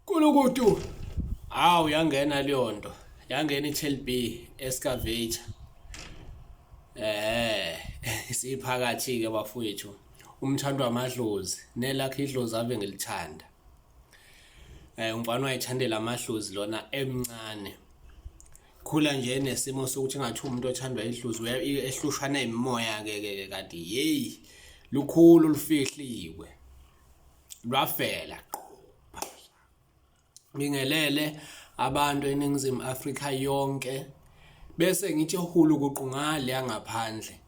Kulukutu. Hawu yangena leyo nto. Yangena i-Tel B excavator. Eh, siphakathi ke bafowethu. Umthando wamadlozi, nelakhe idlozi ave ngilithanda. Eh, umfana wayethandela amadlozi lona emncane. Khula nje nesimo sokuthi ngathi umuntu othandwa idlozi ehlushwa nayimoya ke ke kanti hey lukhulu lufihliwe. Lwafela Bingelele abantu eNingizimu Afrika yonke bese ngithi hulukuqu ngale yangaphandle.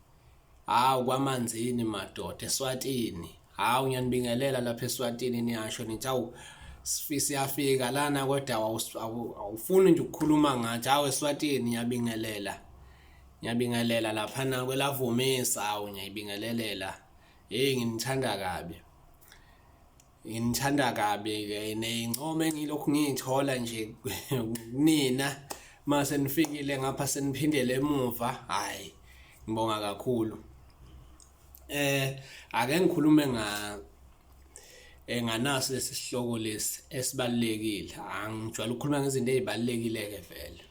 Hawu kwaManzini madoda eSwatini. Hawu ngiyanibingelela lapha eSwatini niyasho nithi awu siyafika lana kodwa awufuni nje ukukhuluma ngathi hawu eSwatini ngiyabingelela. Ngiyabingelela laphana kwelavumisa hawu ngiyayibingelelela. Hey nginithanda kabi. Nginithanda kabi-ke ney'ncomo engilokhu ngiy'thola nje kunina uma senifikile ngapha seniphindele emuva, hhayi ngibonga kakhulu. Ake ngikhulume nganaso lesi sihloko lesi esibalulekile, angijwayele ukukhuluma ngezinto ey'balulekile-ke vele.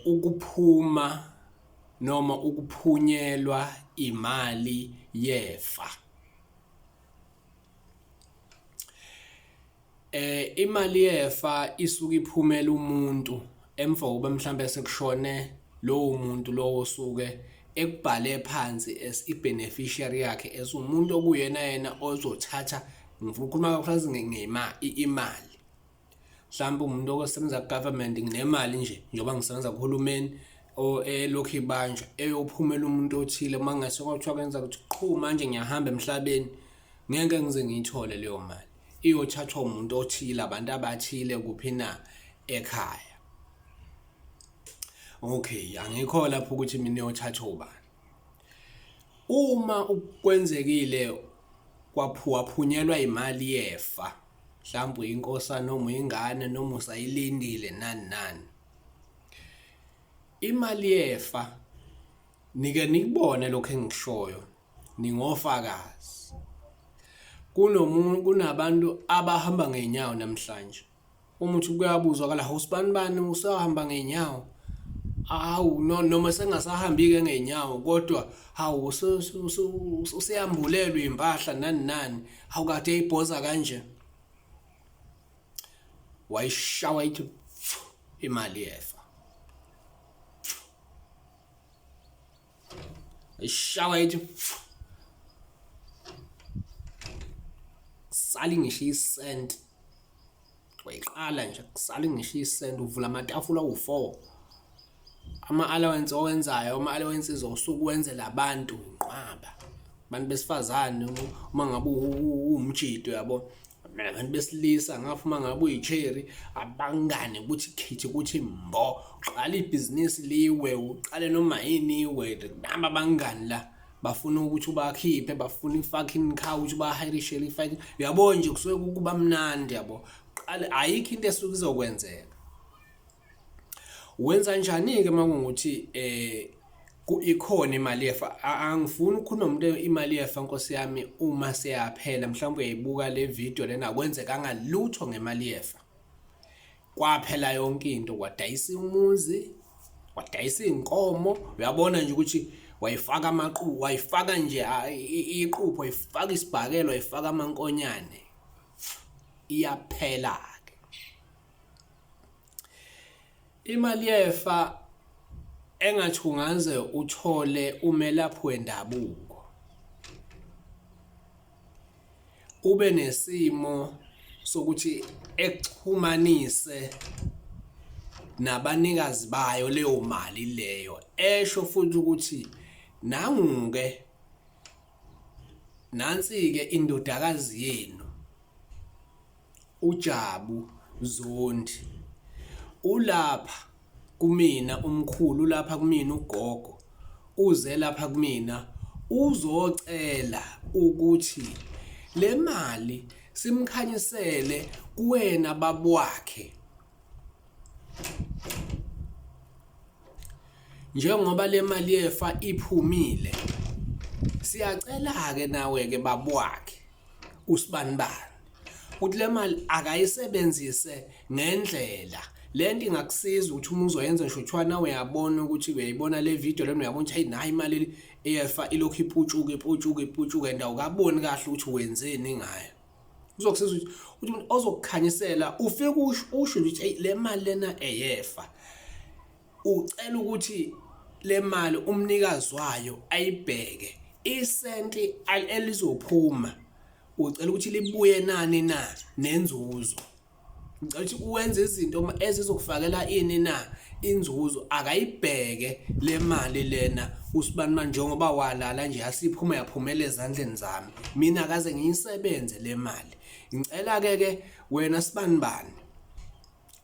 Ukuphuma noma ukuphunyelwa imali yefa. Eh imali yefa isuke iphumela umuntu emva kokuba mhlambe sekushone lowo muntu lowo osuke ekubhale phansi as i-beneficiary yakhe as umuntu okuyena yena ozothatha ngifuna ukukhuluma kakhulukazi ngemali imali. Mhlawumbe umuntu osebenza ku-government nginemali nje njengoba ngisebenza kuhulumeni elokhu ibanjwa eyophumela umuntu othile uma ngase kwathiwa kwenza ukuthi qhu manje ngiyahamba emhlabeni ngeke ngize ngiyithole leyo mali iyothathwa umuntu othile abantu abathile kuphi na ekhaya. Okay, angikho lapho ukuthi mina iyothathwa ubani. Uma kwenzekile kwaphunyelwa imali yefa mhlawumbe uyinkosana noma uyingane noma usayilindile nani nani. Imali yefa nike nikubone lokho engikushoyo ningofakazi. Kunomuntu kunabantu abahamba ngey'nyawo namhlanje. Uma uthi kuyabuzwa kala usibani bani usahamba ngey'nyawo. Hawu no noma sengasahambi-ke ngey'nyawo kodwa hawu useyambulelwa iy'mpahla nani nani. Hawu kade eyibhoza kanje. Wayishawa ithi imali yefa. Ishawa ithi sali ngisho isenti. Wayiqala nje kusale ngisho isenti uvula amatafula awu-four. Ama-allowance owenzayo ama-allowances osuke uwenzela abantu inqwaba. Abantu besifazane uma ngabe uwumjito yabo. Abantu besilisa ngapha uma ngabe uyi-cherry abangane kuthi khithi kuthi mbo. Uqala ibhizinisi liwe, uqale noma yini iwe, naba abangani la. Bafuna ukuthi ubakhiphe, bafuna i-fucking car ukuthi ubahayirishele i-fucking, uyabo nje kusuke kuba mnandi yabo. Qale ayikho into esuke izokwenzeka. Wenza njani-ke uma kungukuthi ikhona imali yefa? Angifuni ukukhuluma ngomuntu imali yefa nkosi yami uma seyaphela mhlawumbe uyayibuka le video lena akwenzekanga lutho ngemali yefa. Kwaphela yonke into kwadayisa umuzi, wadayisa iy'nkomo, uyabona nje ukuthi wayifaka amaqu wayifaka nje iqupho, wayifaka isibhakela, wayifaka amankonyane. Iyaphela-ke. Imali yefa engathi ungaze uthole umelaphi wendabuko ube nesimo sokuthi ekuxhumanise nabanikazi bayo leyo mali leyo, esho futhi ukuthi nangu-ke nansi-ke indodakazi yenu uJabu Zondi ulapha kumina umkhulu ulapha kumina ugogo uze lapha kumina uzocela ukuthi le mali simkhanyisele kuwena babwakhe njengoba le mali yefa iphumile siyacela-ke nawe-ke babwakhe usibanibani. Ukuthi le mali akayisebenzise ngendlela. Le nto ingakusiza ukuthi uma uzoyenza ngisho kuthiwa nawe uyabona ukuthi uyayibona le video lena uyabona ukuthi hayi nayi imali eyefa ilokhu iputshuka iputshuka iputshuka and awukaboni kahle ukuthi wenzeni ngayo. Kuzokusiza ukuthi umuntu ozokukhanyisela ufike usho usho nje ukuthi hey le mali lena eyefa. Ucela ukuthi le mali umnikazi wayo ayibheke isenti elizophuma ucela ukuthi libuye nani na nenzuzo. Ngicela ukuthi uwenze izinto ezizokufakela ini na inzuzo akayibheke le mali lena usibani manje njengoba walala nje yasiphuma yaphumela ezandleni zami mina akaze ngiyisebenze le mali ngicela ke ke wena sibani bani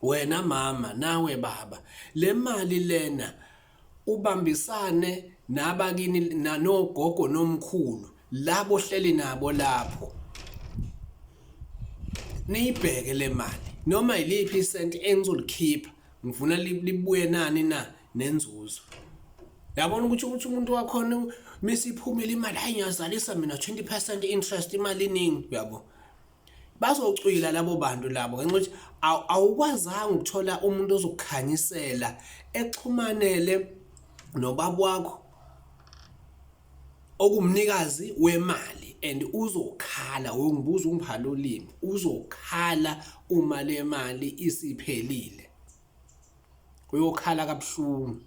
wena mama nawe baba le mali lena ubambisane nabakini nogogo nomkhulu labo hleli nabo lapho niyibheke le mali noma yiliphi isenti engizolikhipha ngifuna libuye nani na nenzuzo yabona ukuthi ukuthi umuntu wakhona misiphumile imali hayi ngiyazalisa mina 20% interest imali iningi uyabo Bazocwila labo bantu labo ngenxa yokuthi awukwazanga ukuthola umuntu ozokukhanyisela exhumanele nobaba wakho okumnikazi wemali and uzokhala uyongibuza ungiphala ulimi uzokhala uma le mali isiphelile. Uyokhala kabuhlungu,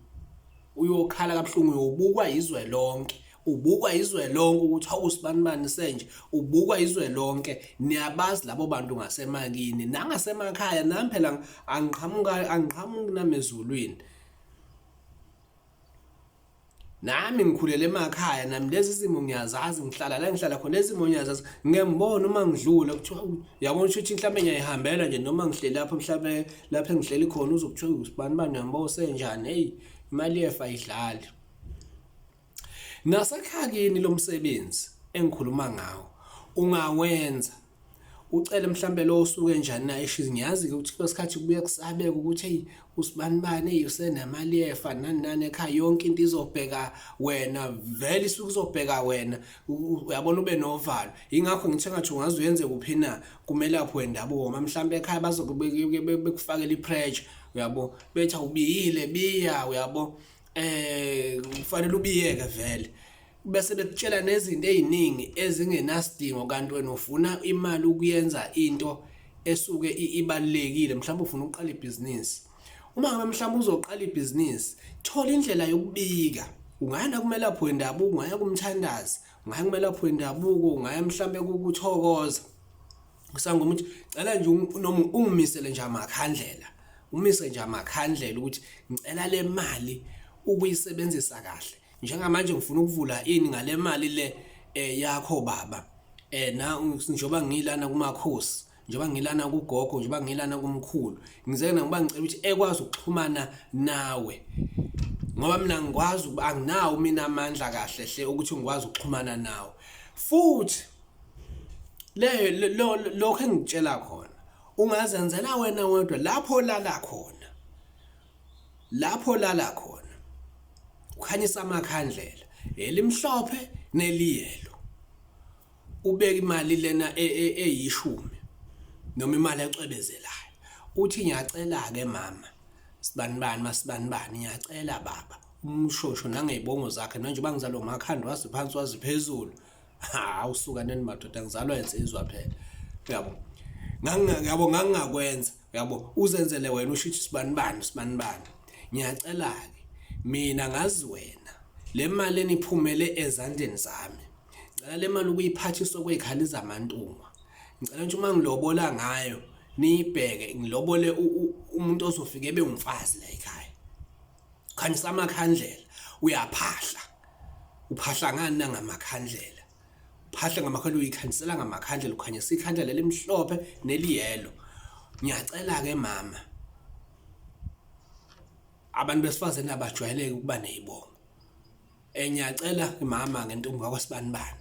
uyokhala kabuhlungu uyobukwa izwe lonke ubukwa izwe lonke ukuthi hawu sibanibani senje ubukwa izwe lonke niyabazi labo bantu ngasemakini nangasemakhaya nami phela angiqhamuka angiqhamuki nami ezulwini Nami ngikhulele emakhaya nami lezi zimo ngiyazazi ngihlala la ngihlala khona lezi zimo ngiyazazi ngeke ngibone uma ngidlula kuthiwa uyabona ukuthi mhlawumbe ngiyayihambela nje noma ngihleli lapho mhlawumbe lapho engihleli khona uzokuthiwa usibani bani uyambo usenjani hey imali yefa ayidlali nasekhakini lomsebenzi engikhuluma ngawo ungawenza ucele mhlambe lo osuke njani na ishizi ngiyazi-ke ukuthi kwesikhathi kubuye kusabeka ukuthi eyi usibanibani eyi usenemali yefa nani nani ekhaya yonke into izobheka wena vele isuke izobheka wena uyabona ube novalo yingakho ngithi engathi ungaze uyenze kuphi na kumelaphi wendabuko ngoba mhlambe ekhaya bazokubekufakela i-pressure uyabo bethi awubiyile biya uyabo eh kufanele ubiyeke vele bese bekutshela nezinto eziningi ezingenasidingo kanti wena ufuna imali ukuyenza into esuke ibalulekile mhlawumbe ufuna ukuqala ibhizinisi uma ngabe mhlawumbe uzoqala ibhizinisi thola indlela yokubika ungaya nakumelaphi wendabuko ungaya kumthandazi ungaya kumelaphi wendabuko ungaya mhlawumbe kukuthokoza kusangoma ukuthi cela nje noma ungimisele nje amakhandlela umise nje amakhandlela ukuthi ngicela le mali ukuyisebenzisa kahle njengamanje ngifuna ukuvula ini ngale mali le eh, yakho baba eh na njengoba ngilana kumakhosi njengoba ngilana kugogo njengoba ngilana kumkhulu ngizeke ngoba ngicela ukuthi ekwazi ukuxhumana nawe ngoba mina ngikwazi ukuba anginawo mina amandla kahle hle ukuthi ngikwazi ukuxhumana nawe futhi leyo lokho engikutshela khona ungazenzela wena wedwa lapho lala khona Lapho lala khona ukhanyisa amakhandlela elimhlophe neliyelo ubeka imali lena e, e, eyishumi noma imali ecwebezelayo uthi ngiyacela ke mama sibanibani masibanibani ngiyacela baba umshosho nangeyibongo zakhe manje bangizalwa umakhanda wazi phansi wazi phezulu hawu suka nini madoda ngizalwa insizwa phela uyabo ngangiyabo ngangingakwenza uyabo uzenzele wena usho ukuthi sibanibani sibanibani ngiyacela ke mina ngazi wena le mali eniphumele ezandleni zami ngicela le mali ukuyiphathisa okwezikhali zamantungwa ngicela nje uma ngilobola ngayo niyibheke ngilobole umuntu ozofike ebe umfazi la ekhaya khanyisa amakhandlela uyaphahla uphahla ngani nangamakhandlela uphahla ngamakhandlela uyikhanyisela ngamakhandlela ukhanyisa ikhandlela elimhlophe neliyelo ngiyacela ke mama abantu besifazane abajwayeleke ukuba nezibongo eh ngiyacela mama ngentombi kakwasibanibani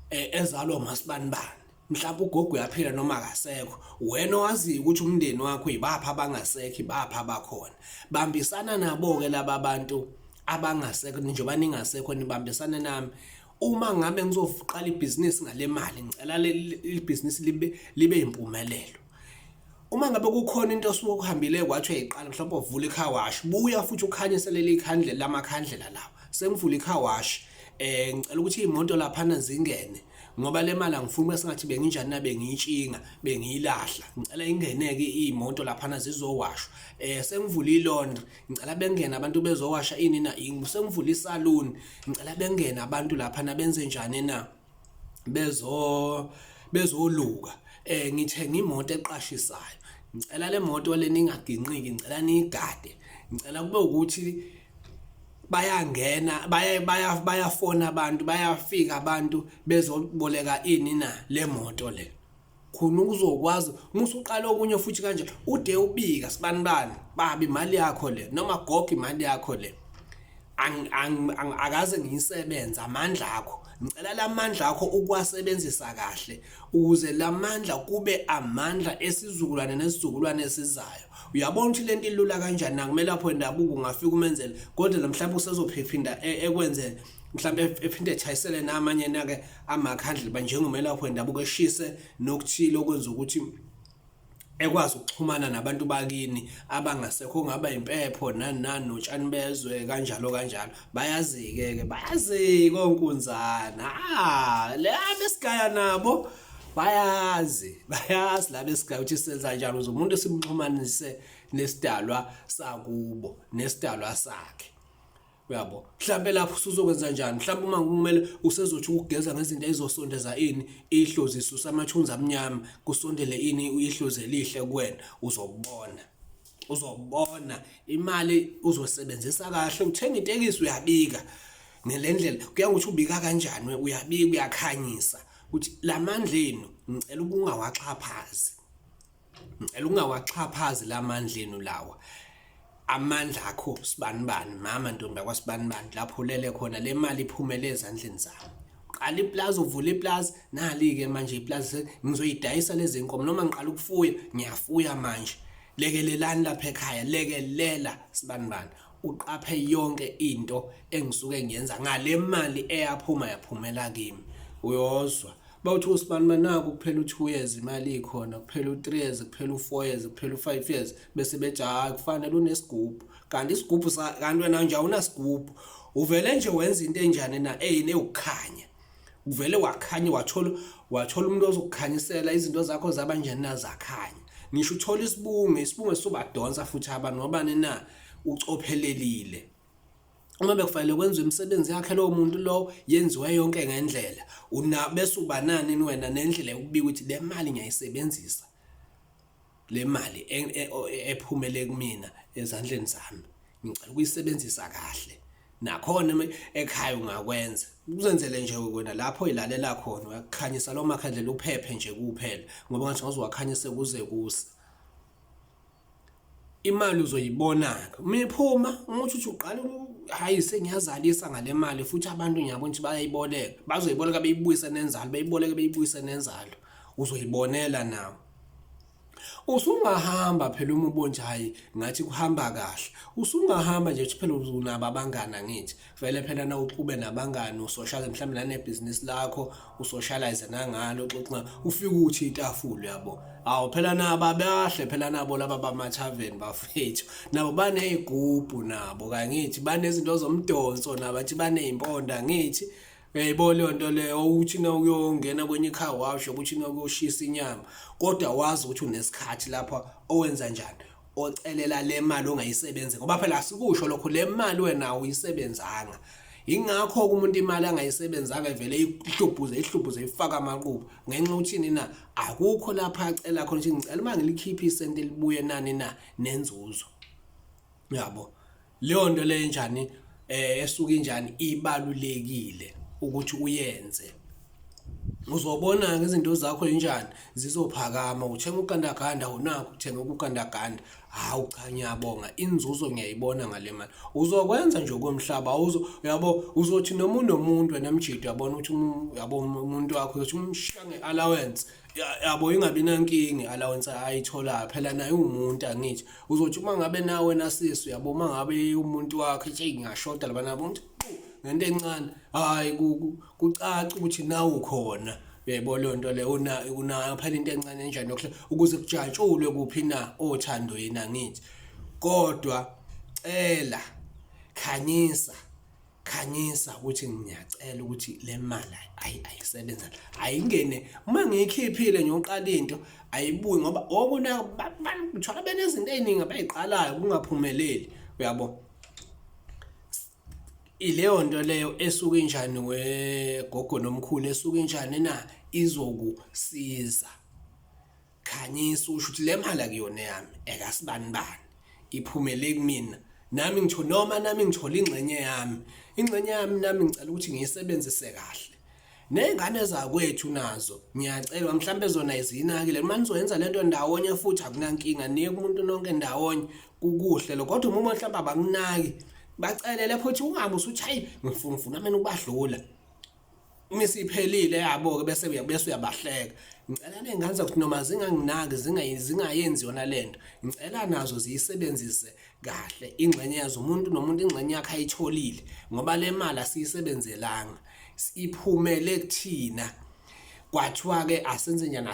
eh ezalwa uMasibanibani mhlawumbe ugogo uyaphila noma akasekho wena owaziyo ukuthi umndeni wakho yibaphi abangasekho ibaphi abakhona bambisana nabo-ke laba bantu abangasekho njengoba ningasekho nibambisane nami Uma ngabe ngizoqala ibhizinisi ngale mali ngicela ibhizinisi libe impumelelo. Uma ngabe kukhona into osuke ukuhambile kwathi uyayiqala mhlawumbe uvula i-car wash, buya futhi ukhanyise leli khandlela lamakhandlela lawa. Sengivula i-car wash ngicela ukuthi iy'moto laphana zingene ngoba le mali angifuni kube sengathi benginjani na bengiyitshinga bengiyilahla. Ngicela ingene-ke iy'moto laphana zizowashwa. Sengivula i-laundry ngicela bengene abantu bezowasha ini na sengivula isaluni ngicela bengene abantu laphana benze njani na bezoluka. Ngithenga imoto eqashisayo ngicela le moto le ningaginqiki ngicela niyigade ngicela kube ukuthi bayangena bayafona abantu bayafika abantu bezoboleka ini na le moto le khona uzokwazi uma usuqala okunye futhi kanje ude ubika sibanibani baba imali yakho le noma gogo imali yakho le akaze ngiyisebenze amandla akho ngicela lamandla akho ukuwasebenzisa kahle ukuze lamandla kube amandla esizukulwane nesizukulwane esizayo. Uyabona ukuthi lento ilula kanjani nakumelaphi wendabuko ungafika umenzele kodwa lo mhlawumbe usezophiphinda ekwenze mhlawumbe ephinde echayisele namanye nake amakhandlela njengomelaphi wendabuko eshise nokuthile okwenza ukuthi ekwazi ukuxhumana nabantu bakini abangasekho ongaba impepho nani nani notshani bezwe kanjalo kanjalo. Bayazi-ke ke bayazi konkunzana ah le abesigaya nabo bayazi bayazi la besigaya ukuthi senza njani ukuze umuntu simxhumanise nesidalwa sakubo nesidalwa sakhe. Uyabo mhlambe lapho usuzokwenza njani mhlambe uma kumele usezothi ukugeza ngezinto ezosondeza ini ihlozi isusa amathunzi amnyama kusondele ini ihlozi elihle kuwena uzokubona uzobona imali uzosebenzisa kahle uthenga itekisi uyabika ngelendlela kuya ukuthi ubika kanjani uyabika uyakhanyisa ukuthi lamandla enu ngicela ukungawaxhaphazi ngicela ukungawaxhaphazi lamandla enu lawa amandla akho sibanibani mama ntombi yakwasibanibani lapho ulele khona le mali iphumele ezandleni zami qala iplaza uvula iplaza nali-ke manje iplaza ngizoyidayisa lezi nkomo noma ngiqala ukufuya ngiyafuya manje lekelelani lapha ekhaya lekelela sibanibani uqaphe yonke into engisuke ngiyenza ngale mali eyaphuma yaphumela kimi uyozwa bawuthi usibanibani naku kuphela u-2 years imali ikhona kuphela u-3 years kuphela u-4 years kuphela u-5 years bese bethi hayi kufanele unesigubhu kanti isigubhu kanti wena nje awunasigubhu uvele nje wenza into enjani na eyini ewukukhanya uvele wakhanya wathola umuntu ozokukhanyisela izinto zakho zaba njani na zakhanya ngisho uthola isibunge isibunge sobadonsa futhi abantu ngobani na ucophelelile uma bekufanele kwenziwe imisebenzi yakhe lowo muntu lowo yenziwe yonke ngendlela una bese uba nani wena nendlela yokubika ukuthi le mali ngiyayisebenzisa le mali ephumele kumina ezandleni zami ngicela ukuyisebenzisa kahle nakhona ekhaya ungakwenza uzenzele nje wena lapho ilalela khona uyakukhanyisa lo makhandlela uphephe nje kuphela ngoba ngathi ngoziwakhanyise kuze kuse imali uzoyibona-ke uma iphuma uma uthi uthi uqala hhayi sengiyazalisa ngale mali futhi abantu ngiyabona ukuthi bayayiboleka bazoyiboleka beyibuyise nenzalo beyiboleke beyibuyise nenzalo uzoyibonela nawe. Usungahamba phela uma ubona nje hhayi ngathi kuhamba kahle usungahamba nje phela unabo abangani angithi vele phela na uxube nabangani usoshalayize mhlawumbe nanebhizinisi lakho usoshalayize nangalo uxoxa ufike uthi itafula uyabo awu phela nabo abahle phela nabo laba bamathaveni bafethu nabo baney'gubhu nabo kangithi banezinto zomdonso nabo athi baney'mponda angithi uyayibona leyo nto leyo uthi na uyongena kwenye ikhaya washo ukuthi na uyoshisa inyama kodwa wazi ukuthi unesikhathi lapho owenza njani ocelela le mali ongayisebenzi ngoba phela asikusho lokho le mali wena awuyisebenzanga ingakho umuntu imali angayisebenzanga ivele ihlubhuze ihlubhuze ifaka amaqubu ngenxa uthini na akukho lapha acela khona ukuthi ngicela uma ngilikhiphe isenti libuye nani na nenzuzo uyabo leyo nto leyo enjani esuke injani ibalulekile ukuthi uyenze uzobona-ke izinto zakho injani zizophakama uthenga ugandaganda unakho ukuthenga ukugandaganda hawu cha ngiyabonga inzuzo ngiyayibona ngale mali uzokwenza nje okomhlaba uzo uyabo uzothi noma unomuntu wena mjidi uyabona ukuthi uyabo umuntu wakho uzothi umshiya nge-allowance yabo ingabi nankinga i-allowance ayitholayo phela naye uwumuntu angithi uzothi uma ngabe nawe nasisi uyabo uma ngabe umuntu wakho ethi ngingashoda labana nabo uthi ngento encane hayi kucaca ukuthi nawe ukhona uyayibona leyo nto leyo unayo phela into encane enjani yokuhle ukuze kujatshulwe kuphi na othandweni angithi kodwa cela khanyisa khanyisa ukuthi ngiyacela ukuthi le mali ayi ayisebenza ayingene uma ngiyikhiphile nje uqala into ayibuyi ngoba okuna ngithola benezinto eziningi abayiqalayo kungaphumeleli uyabo ileyo nto leyo esuke injani wegogo nomkhulu esuke injani na izokusiza Khanyisa usho ukuthi le mali akuyona eyami ekasibanibani iphumele kumina nami ngitho noma nami ngithola ingxenye yami ingxenye yami nami ngicela ukuthi ngiyisebenzise kahle ney'ngane zakwethu nazo ngiyacela mhlawumbe zona izinakile uma nizoyenza lento ndawonye futhi akunankinga niye kumuntu nonke ndawonye kukuhle lo kodwa uma mhlawumbe abakunaki bacelele futhi ungabe usuthi hayi ngifuna ngifuna mina ukubadlula uma isiphelile yabo-ke bese bese uyabahleka ngicela ney'ngane zakuthi noma zinganginaki zingayenzi yona le nto ngicela nazo ziyisebenzise kahle ingxenye yazo umuntu nomuntu ingxenye yakhe ayitholile ngoba le mali asiyisebenzelanga iphumele kuthina kwathiwa-ke asenze njani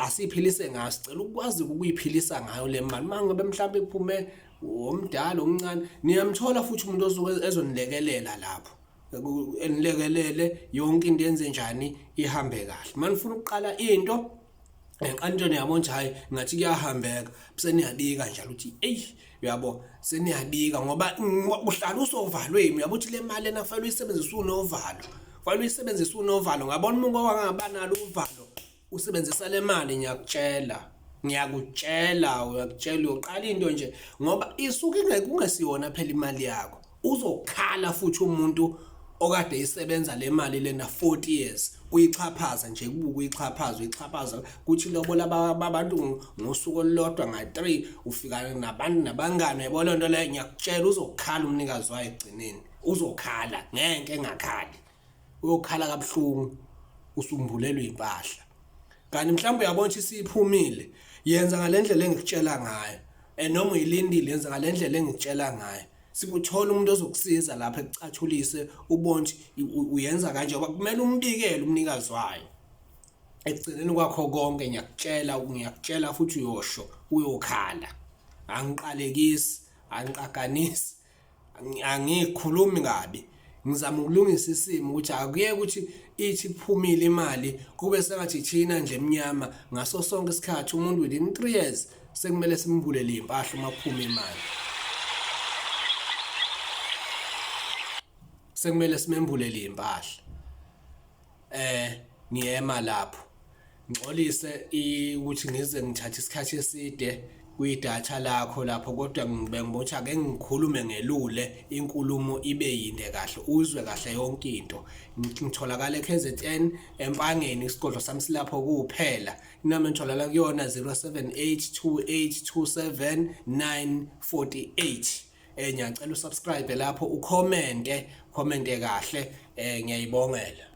asiyiphilise ngayo sicela ukwazi ukuyiphilisa ngayo le mali uma ngabe mhlawumbe iphume omdala omncane niyamthola futhi umuntu osuke ezonilekelela lapho enilekelele yonke into yenze njani ihambe kahle uma nifuna ukuqala into ngiqala into niyabo nje hayi ngathi kuyahambeka seniyabika njalo ukuthi eyi uyabo seniyabika ngoba uhlala usovalweni uyabo ukuthi le mali ena kufanele uyisebenzise unovalo kufanele uyisebenzise unovalo ngabona umuntu owangaba nalo uvalo usebenzisa le mali ngiyakutshela ngiyakutshela uyakutshela uyoqala into nje ngoba isuke kungesiyona phela imali yakho uzokhala futhi umuntu okade isebenza le mali lena 40 years uyixhaphaza nje kubuka uyixhaphaza uyixhaphaza kuthi lobola babantu ngosuku olulodwa nga-3 ufika nabantu nabangane yabo loo nto leyo ngiyakutshela uzokhala umnikazi wayo ekugcineni uzokhala ngeke engakhali uyokhala kabuhlungu usumbulelwa impahla kanti mhlawumbe uyabona ukuthi isiphumile yenza ngalendlela engikutshela ngayo and noma uyilindile yenza ngalendlela engikutshela ngayo sikuthola umuntu ozokusiza lapha ekucathulise ubone ukuthi uyenza kanje ngoba kumele umbikele umnikazi wayo ekugcineni kwakho konke ngiyakutshela ngiyakutshela futhi uyosho uyokhala angiqalekisi angiqaganisi angikhulumi kabi ngizama ukulungisa isimo ukuthi akuyeke ukuthi ithi iphumile imali kube sengathi thina nje emnyama ngaso sonke isikhathi umuntu within 3 years sekumele simbulele impahla uma kuphuma imali sekumele simembulele impahla eh ngiyema lapho ngixolise ukuthi ngize ngithathe isikhathi eside kwidatha lakho lapho kodwa ngibe ngibona ukuthi ake ngikhulume ngelule inkulumo ibe yinde kahle uzwe kahle yonke into ngitholakala eKZN empangeni isigodlo sami silapho kuphela inamba engitholakala kuyona 0782827948 eh ngiyacela usubscribe lapho ucommente commente kahle eh ngiyayibongela.